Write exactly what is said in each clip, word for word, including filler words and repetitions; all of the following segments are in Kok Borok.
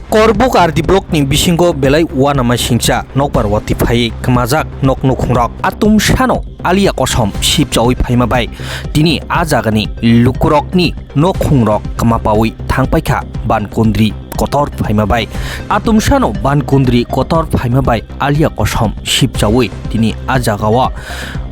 Korbuk R D block ni bisingo belai uanama singcha nokbar watwi phaiwi kwmajak nok nukhungrok. Atumsano alia kosom sipchawi phaima bai tini a jagani lukurokni nokhungrok kwmapawi thangpaikha ban kundri kotor phaima bai. Atumsano ban kundri kotor phaima bai alia kosom sipchawi tini a jagao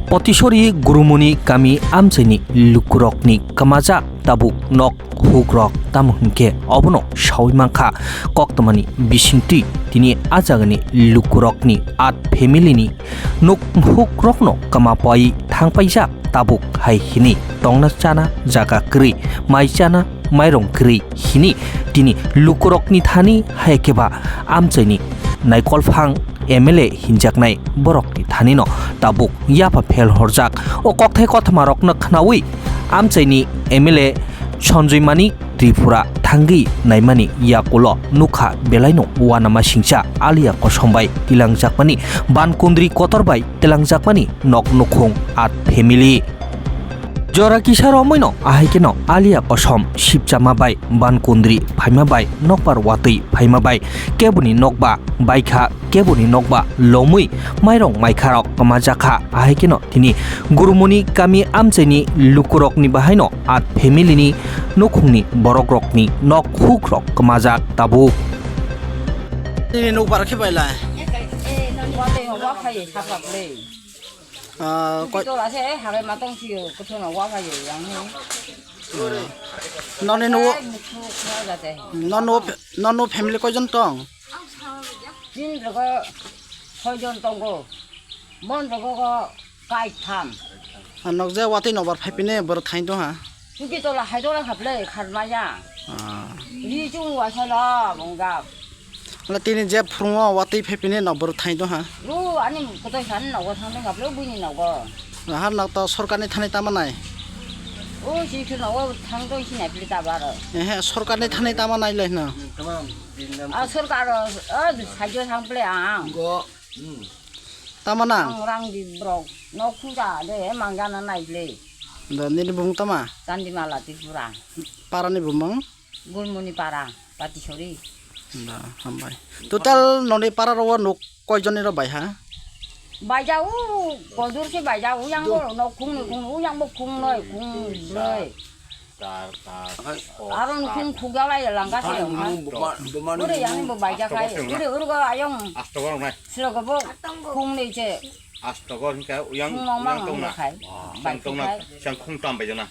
Potisori Gurumoni kami amchaini lukurokni kwmajak tabuk nok hukrok, tamo hinkhe obono sawi mankha. Koktwmani bisingtwi tini a jagani lukurokni at family ni nuk hukrokno kwmapawi thangpaijak, tabuk hai hini tongna chana jaga kwrwi, mai chana mairong kwrwi hini tini lukurokni thani hai khe ba amchaini naikolphang M L A hinjaknai borokni thanino tabuk yapha phel horjak. O kokthai kothoma rokno khnaui amchaini M L A Sanjoy Manik Tripura thangwi naimani yakulo nukha belaino uanama singcha alia kosom bai tilangjakmani, ban kundri kotor bai tilangjakmani nok nukhung at family. Jora kisa romwino ahai kheno alia kosom sipchama bai ban kundri phaima bai nokbar watwi phaima bai keboni nokba baikha, keboni nokba lomwi mairong maikharok kwmajakha. Ahai kheno tini Gurumoni kami amchaini lukurokni bahaino at family ni nukhungni borokrokni nok hukrok kwmajak tabuk. Nini nokbar khe bailai? Ah, koi- Tola se habai matong sio, kuthuna wa phaio yang ni. Noni no, Ai, mukhu khna jate. Nono, nono family koijon tong? Tin rogo soijon tongo. Bon rogo ko kai tham. Ah, nok je watwi nobar phai pine bor thain to ha. Tuki tola hai tola haple kharmaya. Ah. Li chung wa sala bonga. Wala tini je phurungo watwi phai pine nokbar thai do ha. Lu ani kotoi san nogo thang dong haplo buini nogo. Nahar nok to sorkar ni thani tama nai. O si thu nogo thang dong si nai pli ta baro. Ehe, sorkar ni thani tama nai le hna. A sorkar o, o, sajyo thang ple ang. Go. Tama nang. Ang rang di brok. Nok khuja de, mang jana nai le. Da nini bung tama? Tandi mala Tripura. Para ni bumung? Gulmuni para, Patisori. Da, hambai. Total noni para ro nuk koi joni ro bai ha? Baija u, kodur se baija u, yang bo nok khung ni khung, u yang bo khung noi, khung noi. Aron khung khugya lai langka se yong ha. Ure yang bo baija khai, ure ur go ayong. Astogor nai. Siro go bo khung nei se. Astogor hingka uyang, khung mang uyang mang tong na khai. Yang tong na, khai. Sang khung tam bai jana.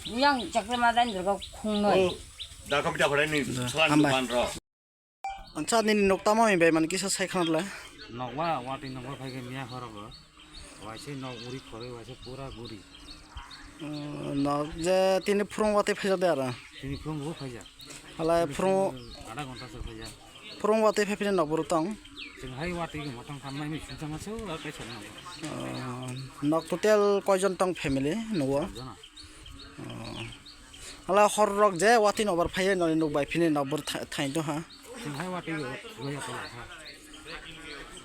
Yang chakre ma dan durga khung noi. Oh, da kami da pharai ni. Da, salan hambai. Dukan ro. Ancha nini nok tamo mi bai man kisa sai khana le. Nok wa, wa tin nok phai ke miya horo go. Waise nok uri khore waise pura guri. Uh, nok je tini phurung wate phaijak de ara. Tini phurung bo phaijak. Halai phurung. Ada gonta se phaijak. Phurung wate phai pini nok buru tong. Chwng hai wate ke motong khamnai mi sincha ma se ura kai chwng. Uh, nok total koijon tong family nugo? Jana. Oh. Hala hor rok je watwi nobar phaiya noni nuk bai phini nokbar tha-, thain to ha. Chwng hai watwi go, go ya tola ha.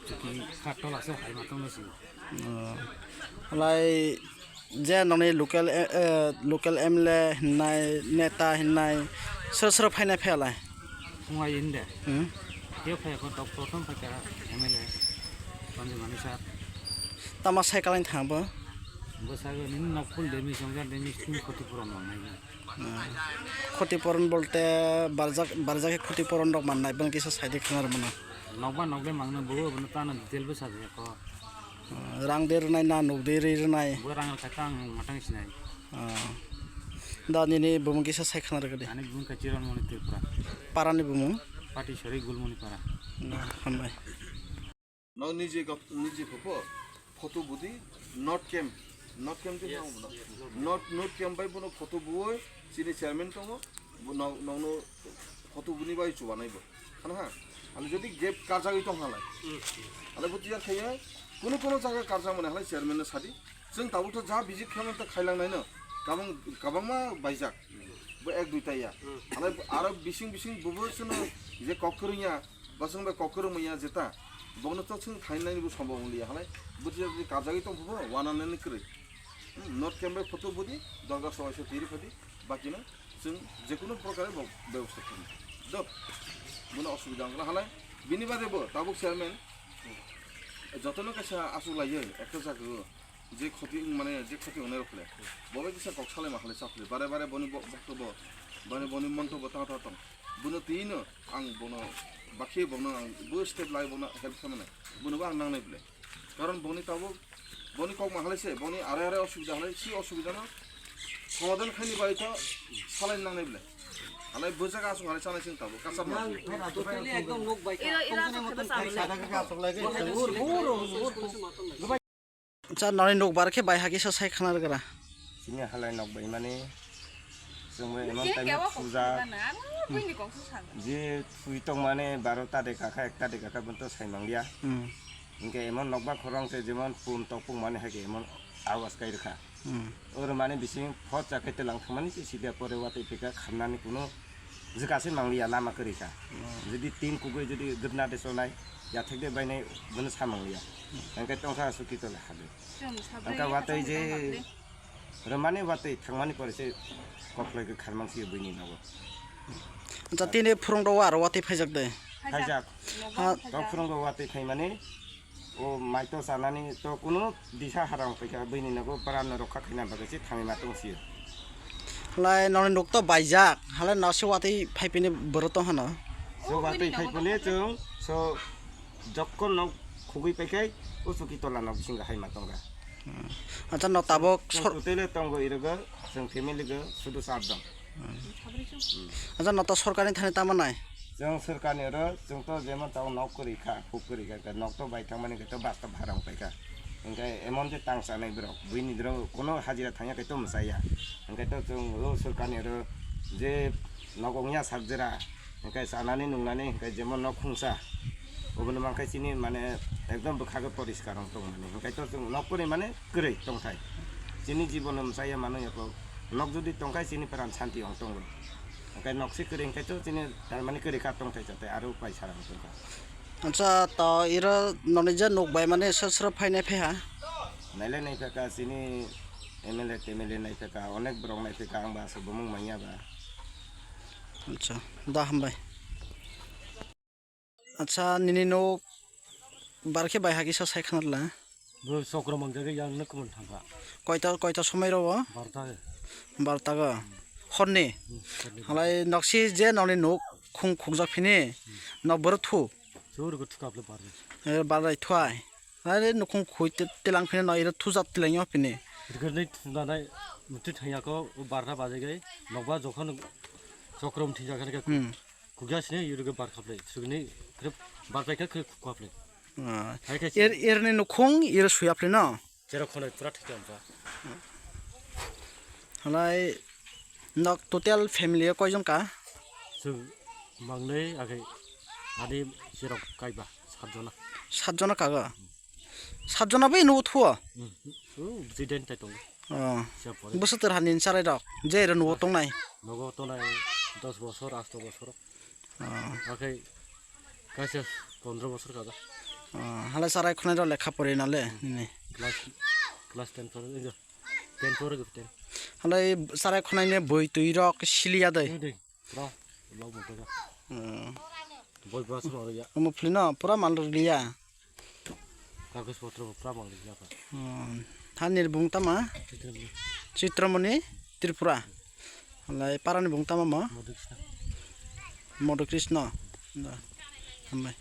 Chuki kha tola se hai ma tong si. Oh. Halai je noni local, eh, eh, local M L A hinai, neta hinai, sir sir phainai phailai. Phungai inde. Hmm. Khe phai ko tok prothom phai ka M L A. Panjimani sir. Tama sai kalai thang bo. Bo sai nini nok full damage ongja, damage tum khoti puron mangnai. Hmm. Khoti puron bolte barjak, barjak khoti puron rok mannai bang kisa sai de khang ar mano. Nokba nokle mangno bo bo tana detail bo sa de ko. Hmm. Rang de rwnai na nuk de ri rwnai. Bo rang kha tang matang sinai. Ah. Da nini bumung kisa sai khana rwgwdi. Ani bumung kha Chiron Moni Tripura. Para ni bumung? Pati Sari Gulmoni Para. Da, hambai. No niji gap, niji phopo, photo budi, not camp, not camp di. Yes, no, yes, no. Not, not camp bai bono photo buoi, chini chairman tongo, bo no, no, no, photo buni bai chubanai bo. Khana ha? Ani jodi gap karjagwi tong halai. Hmm. Ani bo tiyar khaiya, kono kono jaga karjak mane halai chairman no sadi. Chwng tabuk to ja visit khaimani ta khailang naino. Kabang, kabangma baijak. Bo ek dui ta ya. Hmm. Ani aro bising bising bobo chwngno je kok kwrwngya, ba chwng bai kok kwrwngmaya jeta. Bokno to chwng thainani bo sombab wngya halai. Bo tiyar karjagwi tong bobo, wana nani kwrwi. Hmm, not camp bai photo budi, dorga sobai se tiri phadi, bakino chwng jekunu prokare bo bebosta khainai. Do. Bono osubida wngkha halai. Bini bade bo tabuk chairman jotono kaisa aswk laiwi ekta jaga o je khoti wng mane je khoti wngnai rok le. Bo bai kisa kok salai ma halai chap le. Bare bare boni bo-, bokto bo, bani boni monto bo tang tang tong. Bono twi no ang bono bakhe bono ang bo step lai bono help khamana. Bono bo ang nangnai bole. Karon boni tabuk boni kok ma halai se, boni are are osubida halai, si osubida no somadan khaini bai to salai nangnai bole. Halai bo jaga aswk halai chanai sing tabuk kasar ma. Totally ekdom nok bai. Ira, ira, tongthokni aswk moton khe khai bwsa. Cha noni nok bar khe bai hagi sa sai khana rwgra. Chini halai nok bai mani chwngbo emon taimo puja je thui tongmani baro ta de kakha, ek ta de kakha, bono to sai mangliya. Hmm. Hinkhe emon nokbar khorang se jemon pun tokpung mani hai khe emon awas kai rwkha. Hmm. Oro mani bising phot cha khe twilang thangmani se sida pore watwi phika khamnani kuno jwkase mangliya, lama kwrwi kha. Hmm. Jodi tin kubui jodi gwdna de chonai, yathek de bainai bono sa mangliya. Hmm. Hinkhe tongkha suki tole hade. Hinkhe watwi je rwmani watwi thangmani pore se kokloi khe kharmang se buini nogo. Acha tini phwrwng rok aro watwi phaijak de. Phaijak. Ha. Tong phwrwng rok watwi phaimani o mai to chanani to kuno disa harang paikha buini nogo pran rokha khaina bagwi se thangwi ma tong sio. Halai noni nok to baijak, halai no se watwi phai pini boro tong hano. So watwi phai pole chwng so jokkon nok khugwi paikhai o suki tola nok bisingo hai ma tongkha. Hmm. Acha no tabok sor- Totally tongo irogo chwng family go sudu sat jon. Hmm. Acha no to sorkarni thani tamo nai? Chwng sorkarni oro chwng to jemon tamo nok kwrwi kha, khuk kwrwi kha, nok to bai thangmani khe to basta bhara wng paikha. Hinkhe emon je tang chanai borok, buini borok kuno hajira thangya khe to mwchaya. Hinkhe to chwng o sorkarni oro je nok wngya sak jera, hinkhe chanani nungnani hinkhe jemon nok khungsa, obono mankhe chini mane ekdom bwkha khe poriskar wng tongmani. Hinkhe to chwng nok kwrwi mane kwrwi tongthai. Chini jibono mwchaya mano yako nok jodi tongkhai chini pran santi wng tongo. Hinkhe nok se kwrwi hinkhe to chini tarmani kwrwi kha tongthai chathai aro upai sara wng tongkha. Acha, to iro noni je nuk bai mani sir sir phainai phaiha? Nailai nai phaka chini M L A, T M L A nai phaka, onek borok nai phaka, ang ba aswk bumung manya ba. Acha, da hambai. Acha, nini nuk bar khe bai hagi sa sai khana la? Bo sokro mangjagwi yang nuk kumun thangkha. Koita, koita somoi ro? Barta. Barta go. Horni? Hmm, horni. Halai noksi je noni nuk khung khukjak phini, nok boro thu? Chur go thukaple barni. Eh, barai thuai. Are nukhung khui te-, telang phine no iro thujak telang yo phine. Rikirni thunanai muti thangya ko barna bajegai nokba jokhon chokrom thijak khe Hmm. kugya sine yurige bar khaple sugni krep bar paikha khe khukhaple. Ah. Hai khe Er, erni nukhung iro suya phine no. Chero khonai pura thikya ampa. Halai nok total family o koijon ka? Chwng mangnwi age ani chirok kaiba satjona. Satjona kago? Satjona bai nugo thuo? Hmm. O bisi den tai tongo. Oh. Siya pore. Bwswk ter hani charai rok je ro nugo tongnai? Nogo tonai dos bosor, asto bosor. Oh. Akhai kaisa pondro bosor kago. Oh, halai charai khonai rok lekha pori nale nini. Class, class ten pore, eh, ten pore, ten. Halai charai khonai ne boi twi rok siliya dai. Dei, dei. Pura log mo pega. Hmm. Boi pura sama ya. Omo philino pura mal liya. Kagos potro pura mal liya pa. Hmm. Hani bung tama? Chitramani. Chitramani Tripura. Halai parani bung tama mo? Madhu Krishna. Madhu Krishna. Da. Hambai.